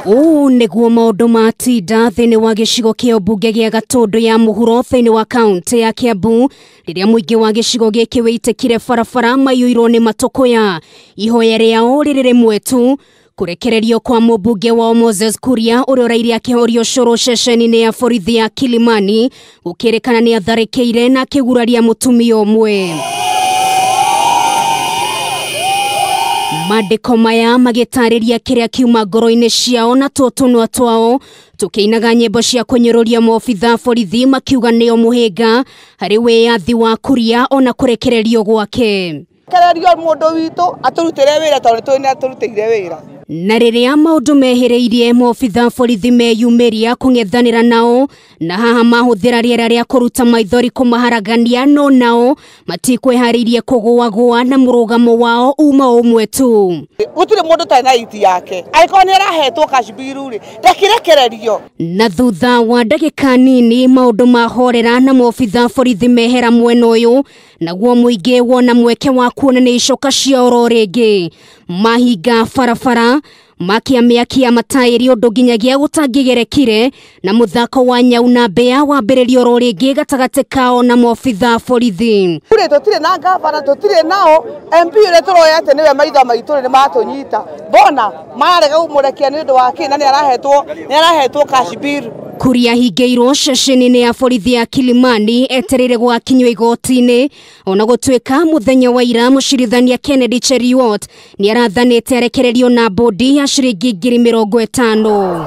Ũũ nĩguo maũndũ matinda thĩinĩ wa gĩcigo kĩa ũmbunge gĩa Gatũndũ ya mũhuro thĩinĩ wa kaũntĩ ya Kiambu rĩrĩa mũingĩ wa gĩcigo gĩkĩ wĩitĩkire barabara maiyũirwo nĩ matũkũya. Ihoya rĩao rĩrĩ rĩmwe tu, kũrekererio kwa mũmbunge wao Moses Kuria ũrĩa ũraire akĩhorio cũrũ ceceni-inĩ ya borithi ya Kilimani gũkĩrĩkana nĩ atharĩkĩire na akĩguraria mũtumia ũmwe. Mandĩko maya magĩtarĩria kĩrĩa kiuma ngoro-inĩ ciao na tũtũnwa twao tũkĩinaga nyĩmbo cia kũnyũrũria maobitha borithi makiuga nĩo mũhĩnga harĩ wĩyathi wa Kuria ona kũrekererio gwake. Rekererio mũndũ witũ atũrutĩre wĩra tondũ nĩtũĩ nĩatũrutĩire wĩra. Na rĩrĩa maũndũ mehĩrĩirie maobitha borithi meyumĩria kũng'ethanĩra nao na haha mahũthĩra rĩera rĩa kũruta maithori kũmaharagania no nao matikwĩharĩirie kũgũagũa na mũrũgamo wao uma ũmwe tu. Gũtirĩ mũndũ ũtarĩ na iti yake, angĩkorwo nĩ arahetwo cash bill rĩ, ndakĩrekererio. Na thutha wa ndagĩka nini maũndũ mahorera na maobitha borithi mehera mwena ũyũ naguo mũingĩ wona mweke wa kuonania icoka ciao oro rĩngĩ mahinga barabara makia mĩaki ya mataĩri ũndũ nginyagia gũtangĩgerekire na mũthako wa nyau na mbĩa wambĩrĩrio oro rĩngĩ gatagatĩ kao na maobitha borithi. Kũrĩ tũtirĩ na gavana, tũtirĩ nao MP ũrĩa tũroya atĩ nĩwe maitho maitũ nĩ matũnyita, mbona mararega kũmũrekia nĩ ũndũ wa kĩ na nĩ arahetwo cash bill. Kuria hingĩirwo ceceni-inĩ ya borithi ya Kilimani etereire gwakinywo igoti-inĩ ona gũtuĩka mũthenya wa ira mũcirithania Kennedy Cheruiyot nĩ arathanĩte arekererio na bodi ya ciringi 50,000.